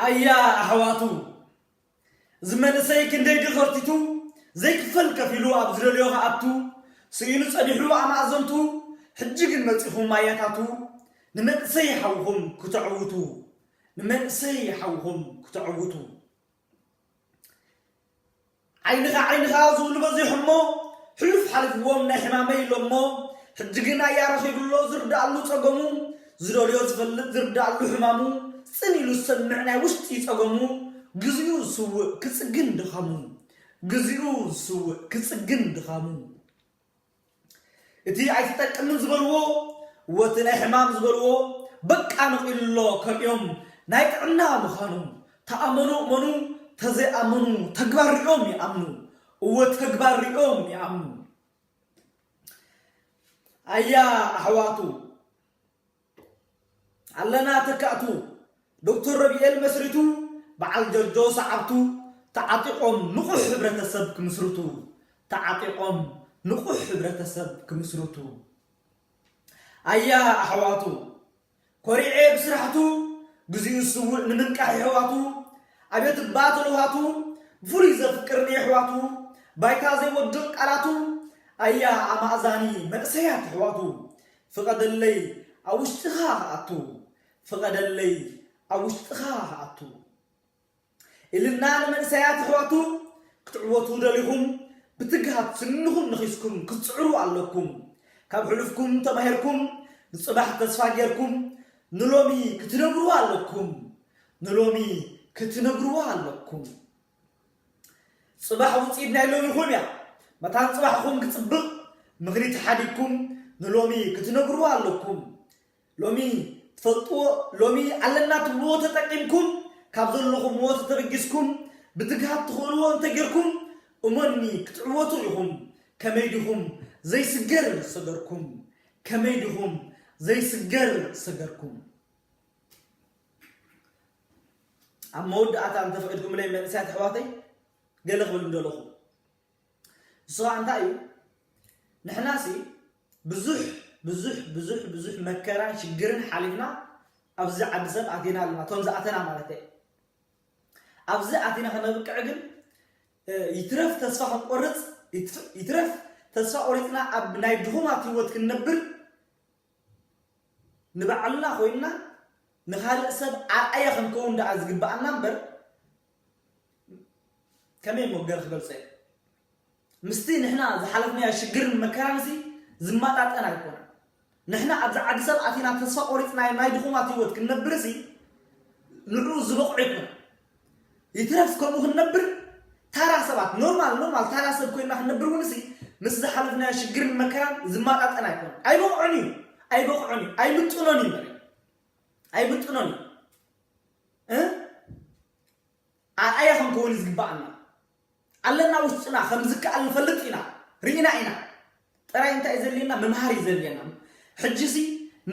ኣያ ኣሕዋቱ፣ እዚ መንእሰይ ክንደይ ድኸርቲቱ፣ ዘይክፈል ከፊሉ ኣብ ዝደልዮ ክኣቱ፣ ስኢኑ ጸኒሑ ኣማእዘንቱ፣ ሕጂ ግን መጺኹም ኣያታቱ፣ ንመንእሰይ ሓውኹም ክተዕውቱ፣ ንመንእሰይ ሓውኹም ክተዕውቱ። ዓይንኻ ዓይንኻ ዝብሉ በዚሖሞ፣ ሕሉፍ ሓሊፍዎም ናይ ሕማመይ ኢሎሞ፣ ሕጂ ግን ኣያ ረኺብሎ ዝርድኣሉ ጸገሙ፣ ዝደልዮ ዝፈልጥ ዝርድኣሉ ሕማሙ፣ ጽን ኢሉ ዝሰምዕ ናይ ውሽጢ ጸገሙ፣ ግዚኡ ዝስውእ ክጽግን ድኻሙ፣ ግዚኡ ዝስውእ ክጽግን ድኻሙ። እቲ ኣይትጠቅምን ዝበልዎ፣ ወቲ ናይ ሕማም ዝበልዎ፣ በቃ ነቒሉ ኣሎ ከርእዮም ናይ ጥዕና ምዃኑ። ተኣመኑ እመኑ፣ ተዘይኣመኑ ተግባር ሪኦም ይኣምኑ። እወ ተግባር ሪኦም ይኣምኑ። ኣያ ኣሕዋቱ፣ ኣለና ተካእቱ፣ ዶክተር ረቢኤል መስሪቱ፣ በዓል ጀርጆ ሰዓብቱ፣ ተዓጢቖም ንቑሕ ሕብረተሰብ ክምስርቱ፣ ተዓጢቖም ንቑሕ ሕብረተሰብ ክምስርቱ። ኣያ ኣሕዋቱ፣ ኮሪዔ ብስራሕቱ፣ ግዚኡ ስውእ ንምንቃሕ የሕዋቱ፣ ኣቤት እባ ተልውሃቱ፣ ብፍሉይ ዘፍቅር ንየሕዋቱ፣ ባይታ ዘይወድቕ ቃላቱ፣ ኣያ ኣማእዛኒ መንእሰያት ኣሕዋቱ፣ ፍቐደለይ ኣብ ውሽጥኻ ክኣቱ፣ ፍቐደለይ ኣብ ውሽጥኻ ክኣቱ። ኢልና ንመንእሰያት ኣሕዋቱ ክትዕወቱ ደሊኹም ብትግሃት ስንኹም ነኺስኩም ክትጽዕሩ ኣለኩም። ካብ ሕሉፍኩም ተማሂርኩም ንጽባሕ ተስፋ ጌርኩም ንሎሚ ክትነብርዋ ኣለኩም። ንሎሚ ክትነብርዋ ኣለኩም። ጽባሕ ውጽኢት ናይ ሎሚኹም እያ። መታን ጽባሕኹም ክጽብቕ ምኽሪ ተሓዲግኩም ንሎሚ ክትነብርዋ ኣለኩም። ሎሚ ትፈልጥዎ፣ ሎሚ ኣለና ትብልዎ ተጠቂምኩም ካብ ዘለኹምዎ ተተበጊስኩም ብትግሃት ትኽእልዎ እንተጌርኩም እመኑኒ ክትዕወቱ ኢኹም። ከመይ ዲኹም ዘይስገር ሰገርኩም? ከመይ ዲኹም ዘይስገር ሰገርኩም? ኣብ መወዳእታ እንተፈቒድኩምለይ መንእሰያት ኣሕዋተይ ገለ ክብል ምደለኹ። ንሱ ኸዓ እንታይ እዩ? ንሕናሲ ብዙሕ ብዙሕ ብዙሕ ብዙሕ መከራን ሽግርን ሓሊፍና ኣብዚ ዓዲ ሰብ ኣቲና ኣለና። እቶም ዝኣተና ማለት እየ። ኣብዚ ኣቲና ከነብቅዕ ግን ይትረፍ ተስፋ ክንቆርፅ፣ ይትረፍ ተስፋ ቆሪፅና ኣብ ናይ ድኹማት ህይወት ክንነብር ንባዕልና ኮይንና ንኻልእ ሰብ ኣርኣያ ክንከውን ደኣ ዝግብኣና እምበር ከመይ እሞ ገለ ክገልፀ እየ? ምስቲ ንሕና ዝሓለፍናዮ ሽግርን መከራንሲ ዝመጣጠን ኣይኮነን። ንሕና ኣብዚ ዓዲ ሰብ ኣቲና ተስፋ ቆሪፅና ናይ ድኹማት ህይወት ክንነብርሲ ንዕኡ ዝበቕዑ ኣይኮነን። ይትረፍ ከምኡ ክንነብር ታራ ሰባት ኖርማል ኖርማል ታራ ሰብ ኮይና ክንነብር እውን ሲ ምስ ዝሓለፍናዮ ሽግርን መከራን ዝመጣጠን ኣይኮነን። ኣይበቕዑን እዩ ኣይበቕዑን እዩ ኣይምጥኖን እዩ መሪ ኣይምጥኖን እዩ እ ኣርኣያ ክንከውን እዩ ዝግባኣና ኣለና ውሽጥና ከም ዝከኣል ንፈልጥ ኢና ርኢና ኢና ጥራይ እንታይ እዩ ዘድልየና ምምሃር እዩ ዘድልየና ሕጂ ሲ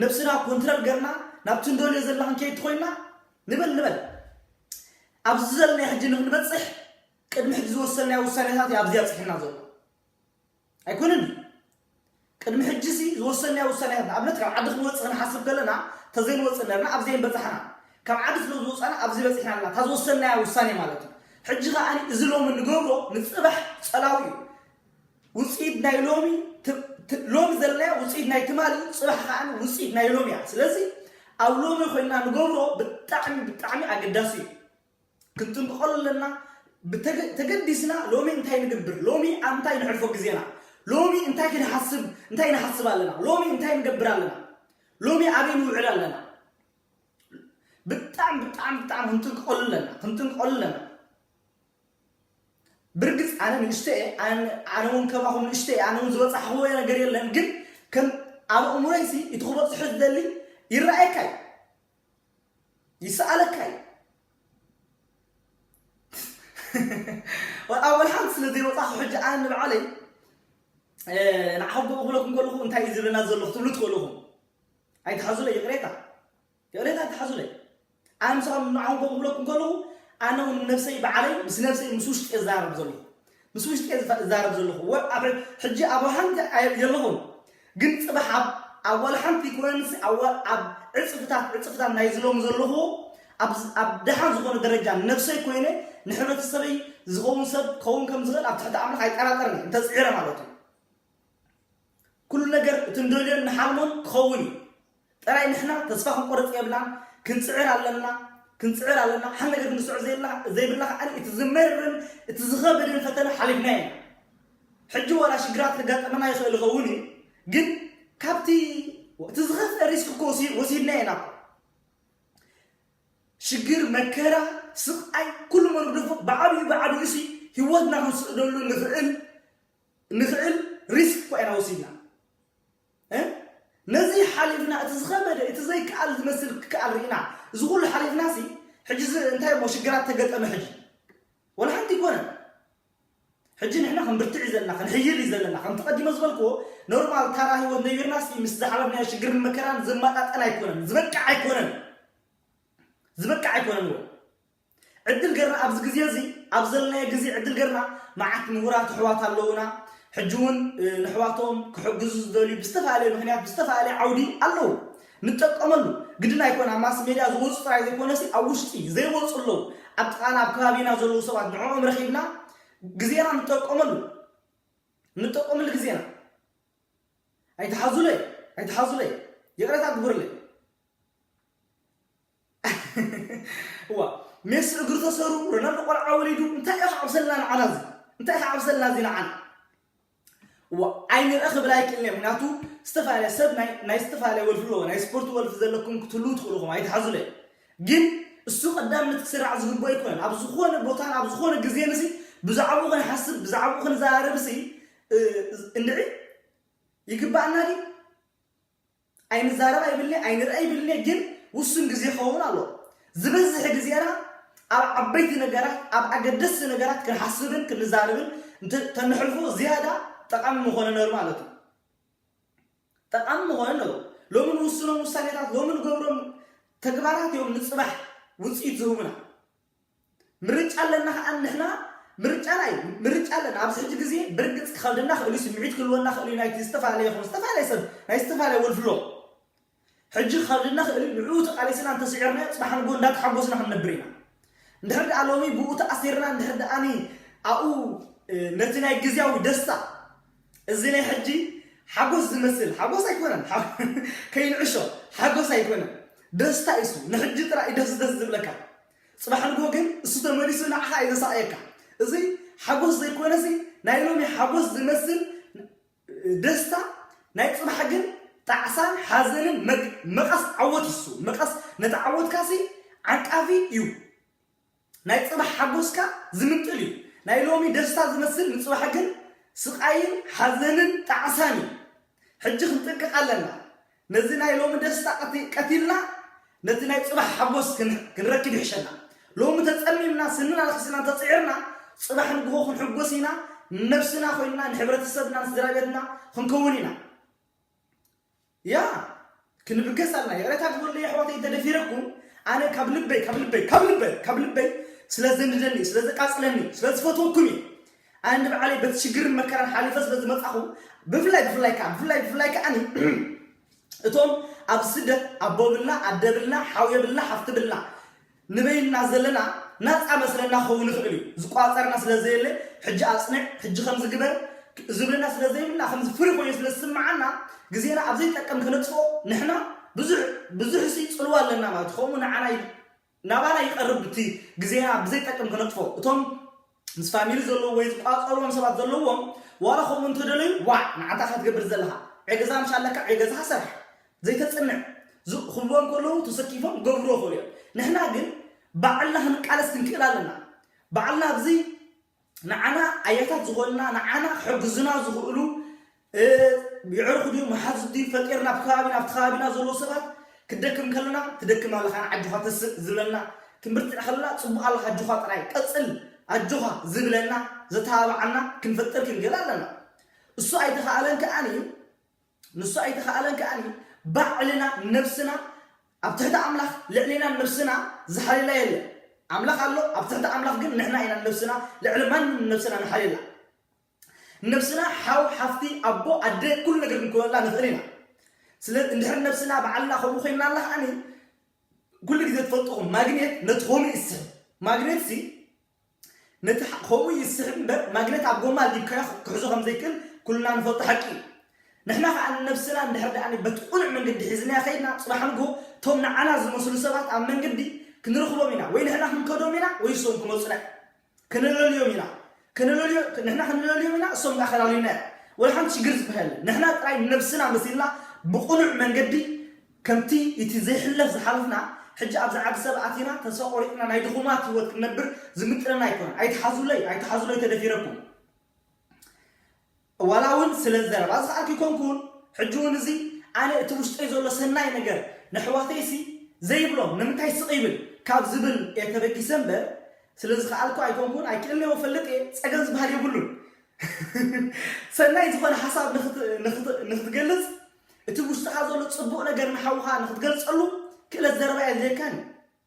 ነብስና ኮንትረል ገርና ናብቲ እንደልዮ ዘለና ክንከይድ ትኮይና ንበል ንበል ኣብዚ ዘለና ሕጂ ንክንበፅሕ ቅድሚ ሕጂ ዝወሰናዮ ውሳኔታት እዩ ኣብዚ ኣብፅሕና ዘሎ ኣይኮነን ቅድሚ ሕጂ ሲ ዝወሰናዮ ውሳኔታት ንኣብነት ካብ ዓዲ ክንወፅእ ክንሓስብ ከለና ተዘይንወፅእ ነርና ኣብዚ በፃሕና ካብ ዓዲ ስለ ዝወፃና ኣብዚ በፂሕና ኣለና እታ ዝወሰናያ ውሳኔ ማለት እዩ ሕጂ ከዓ እዚ ሎሚ ንገብሮ ንፅባሕ ፀላዊ እዩ ውፅኢት ናይ ሎሚ ሎሚ ዘለናያ ውፅኢት ናይ ትማሊ ፅባሕ ከዓ ውፅኢት ናይ ሎሚ እያ ስለዚ ኣብ ሎሚ ኮይና ንገብሮ ብጣዕሚ ብጣዕሚ ኣገዳሲ እዩ ክንጥንቀቐሉ ኣለና ተገዲስና ሎሚ እንታይ ንገብር ሎሚ ኣብ እንታይ ንሕልፎ ግዜና ሎሚ እንታይ ክንሓስብ እንታይ ንሓስብ ኣለና ሎሚ እንታይ ንገብር ኣለና ሎሚ ኣበይ ንውዕል ኣለና ብጣዕሚ ብጣዕሚ ብጣዕሚ ክንጥንቀቐሉ ኣለና ክንጥንቀቐሉ ኣለና ብርግፅ ኣነ ንእሽተ እየ ኣነ እውን ከማኹም ንእሽተ እየ ኣነ እውን ዝበፃሕክዎ ነገር የለን ግን ከም ኣብ እምሮይሲ እቲ ክበፅሑ ዝደሊ ይረኣየካ እዩ ይስኣለካ እዩ ኣብ ወልሓንቲ ስለ ዘይወፃኹ ሕጂ ኣነ ንባዕለይ ንዓኹም ክብለኩም ከለኹ እንታይ እዩ ዝብለና ዘሎ ክትብሉ ትኽእልኹም ኣይትሓዙለይ ይቕሬታ ይቕሬታ ኣይትሓዙለይ ኣነ ምሳኹም ንዓኹም ክብለኩም ከለኹ ኣነ እውን ነብሰይ ባዕለይ ምስ ነብሰይ ምስ ውሽጢ እዛረብ ዘለኹ ምስ ውሽጢ እዛረብ ዘለኹ ኣብ ሕጂ ኣብ ወልሓንቲ የለኹም ግን ፅባሕ ኣብ ኣብ ዋላ ሓንቲ ኮነንስ ኣብ ኣብ ዕፅፍታት ዕፅፍታት ናይ ዝሎም ዘለኹ ኣብ ደሓን ዝኾነ ደረጃ ነብሰይ ኮይነ ንሕብረተሰበይ ዝኸውን ሰብ ክኸውን ከም ዝኽእል ኣብ ትሕቲ ኣምላኽ ኣይጠራጠርን እየ፣ እንተፅዒረ ማለት እዩ። ኩሉ ነገር እቲ ንደልዮን ንሓልሞን ክኸውን እዩ። ጥራይ ንሕና ተስፋ ክንቆርፅ የብላን፣ ክንፅዕር ኣለና፣ ክንፅዕር ኣለና። ሓን ነገር ክንስዖ ዘይብላ- ዘይብላ ከዓ እቲ ዝመርን እቲ ዝኸበደን ፈተና ሓሊፍና ኢና። ሕጂ ዋላ ሽግራት ክጋጠመና ይኽእል ይኸውን እዩ፣ ግን ካብቲ እቲ ዝኸፍአ ሪስክ እኮ ወሲ- ወሲድና ኢና እኮ። ሽግር፣ መከራ፣ ስቓይ፣ ኩሉ መርግደፎ ብዓብዩ ብዓብዩ ሲ ህይወትና ክንስእደሉ ንኽእል ንኽእል ሪስክ እኳ ኢና ወሲድና። እ? ነዚ ሓሊፍና እቲ ዝኸበደ እቲ ዘይከኣል ዝመስል ክከኣል ርኢና፣ እዚ ኩሉ ሓሊፍና ሲ ሕጂ እዚ እንታይ እሞ ሽግራት ተገጠመ? ሕጂ ወላ ሓንቲ ይኮነን። ሕጂ ንሕና ክንብርትዕ እዩ ዘለና፣ ክንሕይል እዩ ዘለና። ከምቲ ቀዲመ ዝበልክዎ ኖርማል ታራ ህይወት ነቢርና ሲ ምስ ዝሓለፍናዮ ሽግርን መከራን ዝመጣጠን ኣይኮነን፣ ዝበቅዕ ኣይኮነን፣ ዝበቅዕ ኣይኮነን። እዎ ዕድል ገርና ኣብዚ ግዜ እዚ ኣብ ዘለናዮ ግዜ ዕድል ገርና መዓት ምሁራት ኣሕዋት ኣለውና። ሕጂ እውን እ፣ ንኣሕዋቶም ክሕግዙ ዝደልዩ ብዝተፈላለየ ምክንያት ብዝተፈላለየ ዓውዲ ኣለዉ። ንጠቀመሉ ግድን ኣይኮነ ኣብ ማስ ሜድያ ዝወፁ ጥራይ ዘይኮነሲ ኣብ ውሽጢ ዘይወፁ ኣለዉ። ኣብ ጥቓና ኣብ ከባቢና ዘለዉ ሰባት ንዕኦም ረኺብና ግዜና ንጠቀመሉ ንጠቀመሉ ግዜና ኣይትሓዙለይ ኣይትሓዙለይ ይቕረታ ግብርለይ። እዋ ሜሲ እግሩ ተሰሩ ሮናልዶ ቆልዓ ወሊዱ እንታይ ኢኻ ዓብሰልና ንዓና እዚ እንታይ ኢኻ ዓብሰልና እዚ ንዓና እዋ ኣይንርአ ክብል ኣይክእልን እየ። ምክንያቱ ዝተፈላለየ ሰብ ናይ ናይ ዝተፈላለየ ወልፊ ኣለዎ። ናይ ስፖርት ወልፊ ዘለኩም ክትህልዉ ትኽእሉ ኢኹም ኣይትሓዙለይ። ግን እሱ ቀዳምነት ክስራዕ ዝግብኦ ኣይኮነን። ኣብ ዝኾነ ቦታን ኣብ ዝኾነ ግዜን እዚ ብዛዕባኡ ክንሓስብ ብዛዕባኡ ክንዘራረብ ሲ እንድዒ ይግባኣና ድዩ? ኣይንዛረብ ኣይብልኒ ኣይንርአ ይብልኒ ግን ውሱን ግዜ ክኸውን ኣለዎ። ዝበዝሕ ግዜና ኣብ ዓበይቲ ነገራት ኣብ ኣገደስቲ ነገራት ክንሓስብን ክንዛረብን እንተ- ተንሕልፎ ዝያዳ ጠቓሚ ምኾነ ነሩ ማለት እዩ። ጠቓሚ ምኾነ ነሩ ሎሚ ንውስኖም ውሳኔታት ሎሚ ንገብሮም ተግባራት እዮም ንፅባሕ ውፅኢት ዝህቡና። ምርጫ ኣለና ከዓ ንሕና ምርጫና እዩ ምርጫ ኣለና ኣብዚ ሕጂ ግዜ ብርግፅ ክኸብደና ክእል እዩ ስምዒት ክህልወና ክእል እዩ ናይቲ ዝተፈላለየ ይኹን ዝተፈላለየ ሰብ ናይ ዝተፈላለየ ወልፍሎ ሕጂ ክኸብደና ክእል እዩ ንዕኡ ተቃሊስና እንተስዒርናዮ ፅባሕ ንጎ እንዳተሓጎስና ክንነብር ኢና እንድሕር ደኣ ሎሚ ብኡ ተኣሲርና እንድሕር ደኣኒ ኣብኡ ነቲ ናይ ግዜያዊ ደስታ እዚ ናይ ሕጂ ሓጎስ ዝመስል ሓጎስ ኣይኮነን ከይንዕሾ ሓጎስ ኣይኮነን ደስታ እዩ ንሕጂ ጥራይ ደስ ደስ ዝብለካ ፅባሕ ንግሆ ግን እሱ ተመሊሱ ንዓኻ እዩ ዘሳቕየካ። እዚ ሓጎስ ዘይኮነሲ ናይ ሎሚ ሓጎስ ዝመስል ደስታ ናይ ፅባሕ ግን ጣዕሳን ሓዘንን መግ- መቐስ ዓወት እሱ መቐስ ነቲ ዓወትካሲ ዓንቃፊ እዩ። ናይ ፅባሕ ሓጎስካ ዝምንጥል እዩ። ናይ ሎሚ ደስታ ዝመስል ንፅባሕ ግን ስቓይን ሓዘንን ጣዕሳን እዩ። ሕጂ ክንጥንቀቕ ኣለና። ነዚ ናይ ሎሚ ደስታ ቀቲ- ቀቲልና ነቲ ናይ ጽባሕ ሓጎስ ክን- ክንረክብ ይሕሸና። ሎሚ ተጸሚምና ስንና ለኺስና እንተጽዒርና ጽባሕ ንግሆ ክንሕጎስ ኢና፣ ንነብስና ኮይንና ንሕብረተሰብና ንስድራ ቤትና ክንከውን ኢና። ያ ክንብገስ ኣለና። ይቕሬታ ግበሩለይ ኣሕዋተይ እንተደፊረኩም ኣነ ካብ ልበይ ካብ ልበይ ካብ ልበይ ካብ ልበይ ስለ ዘንድደኒ ስለ ዘቃጽለኒ ስለ ዝፈትወኩም እዩ። ኣነ ንባዕለይ በቲ ሽግርን መከራን ሓሊፈ ስለ ዝመጻኹ ብፍላይ ብፍላይ ከዓ ብፍላይ ብፍላይ ከዓ እቶም ኣብ ስደት ኣቦ ብልና ኣደ ብልና ሓው የብልና ሓፍቲ ብልና ንበይንና ዘለና ናፃ መስለና ክኸውን ይኽእል እዩ። ዝቋፀርና ስለ ዘየለ ሕጂ ኣፅንዕ ሕጂ ከምዚ ግበር ዝብለና ስለ ዘይብልና ከምዚ ፍሪ ኮይኑ ስለ ዝስምዓና ግዜና ኣብ ዘይጠቅም ክነጥፍኦ ንሕና ብዙሕ ብዙሕ ሲ ፅልዋ ኣለና ማለት ከምኡ ንዓና ናባና ይቐርብ እቲ ግዜና ብዘይጠቅም ክነጥፎ እቶም ምስ ፋሚሊ ዘለዎ ወይ ዝቋፀርዎም ሰባት ዘለዎም ዋላ ከምኡ እንተደለዩ ዋዕ ንዓታ ኢኻ ትገብር ዘለኻ ዕገዛ ምሽ ኣለካ ዕገዛኻ ሰርሕ ዘይተፅንዕ ክብልዎም ከለዉ ተሰኪፎም ክገብርዎ ክእሉ እዮም ንሕና ግን ባዕልና ክንቃለስ ክንክእል ኣለና ባዕልና ኣብዚ ንዓና ኣያታት ዝኾንና ንዓና ክሕግዙና ዝኽእሉ የዕርኹ ድዩ መሓዙት ድዩ ፈጢርና ኣብ ከባቢና ኣብቲ ከባቢና ዘለዉ ሰባት ክትደክም ከለና ትደክም ኣለኻ ንዓጆኻ ተስእ ዝብለና ክንብርትዕ ከለና ፅቡቕ ኣለኻ ኣጆኻ ጥራይ ቀፅል ኣጆኻ ዝብለና ዘተባብዓና ክንፈጥር ክንክእል ኣለና እሱ ኣይተኻእለን ከኣ እዩ ንሱ ኣይተኻእለን ከኣ ባዕልና ነብስና ኣብ ትሕቲ ኣምላኽ ልዕሊና ነብስና ዝሓልየላ የለን ኣምላኽ ኣሎ ኣብ ትሕቲ ኣምላኽ ግን ንሕና ኢና ነብስና ልዕሊ ማንም ነብስና ንሓልየላ ነብስና ሓው ሓፍቲ ኣቦ ኣደ ኩሉ ነገር ክንኮነላ ንኽእል ኢና ስለ እንድሕር ነብስና ባዕልና ከምኡ ኮይንና ኣላ ከዓኒ ኩሉ ግዜ ትፈልጥኹም ማግኔት ነቲ ከምኡ ይስሕብ። ማግኔት ሲ ነቲ ከምኡ ይስሕብ እምበር ማግኔት ኣብ ጎማ ኣልጊብካዮ ክሕዞ ከም ዘይክእል ኩልና ንፈልጦ ሓቂ እዩ። ንሕና ከዓ ንነብስና እንድሕር ደኣ በቲ ቁኑዕ መንገዲ ሒዝናዮ ከይድና፣ ፅባሕ ንግሆ እቶም ንዓና ዝመስሉ ሰባት ኣብ መንገዲ ክንረኽቦም ኢና። ወይ ንሕና ክንከዶም ኢና ወይ እሶም ክመፁና ከነለልዮም ኢና። ከነለልዮ ንሕና ከነለልዮም ኢና፣ እሶም ከዓ ከላልዩና እዮም። ወላ ሓንቲ ሽግር ዝበሃል የለን። ንሕና ጥራይ ንነብስና መሲልና ብቁኑዕ መንገዲ ከምቲ እቲ ዘይሕለፍ ዝሓለፍና ሕጂ ኣብዚ ዓዲ ሰብ ኣቲና ተስፋ ቆሪጥና ናይ ድኹማት ህይወት ክንነብር ዝምጥነና ኣይኮነን። ኣይትሓዙለይ ኣይትሓዙለይ ተደፊረኩም። ዋላ እውን ስለ ዘረባ ዝኸኣልኩ ይኮንኩን። ሕጂ እውን እዚ ኣነ እቲ ውሽጠይ ዘሎ ሰናይ ነገር ንኣሕዋተይሲ ዘይብሎም ንምንታይ ስቕ ይብል ካብ ዝብል እየ ተበጊሰ እምበር ስለ ዝኸኣልኩ ኣይኮንኩን። ኣይክእልንዎ ፈልጥ እየ። ፀገም ዝበሃል የብሉን። ሰናይ ዝኾነ ሓሳብ ንክት- ንክት- ንክትገልፅ እቲ ውሽጥኻ ዘሎ ፅቡቕ ነገር ንሓውኻ ንክትገልፀሉ ክእለት ዘረባ የድልየካን እዩ።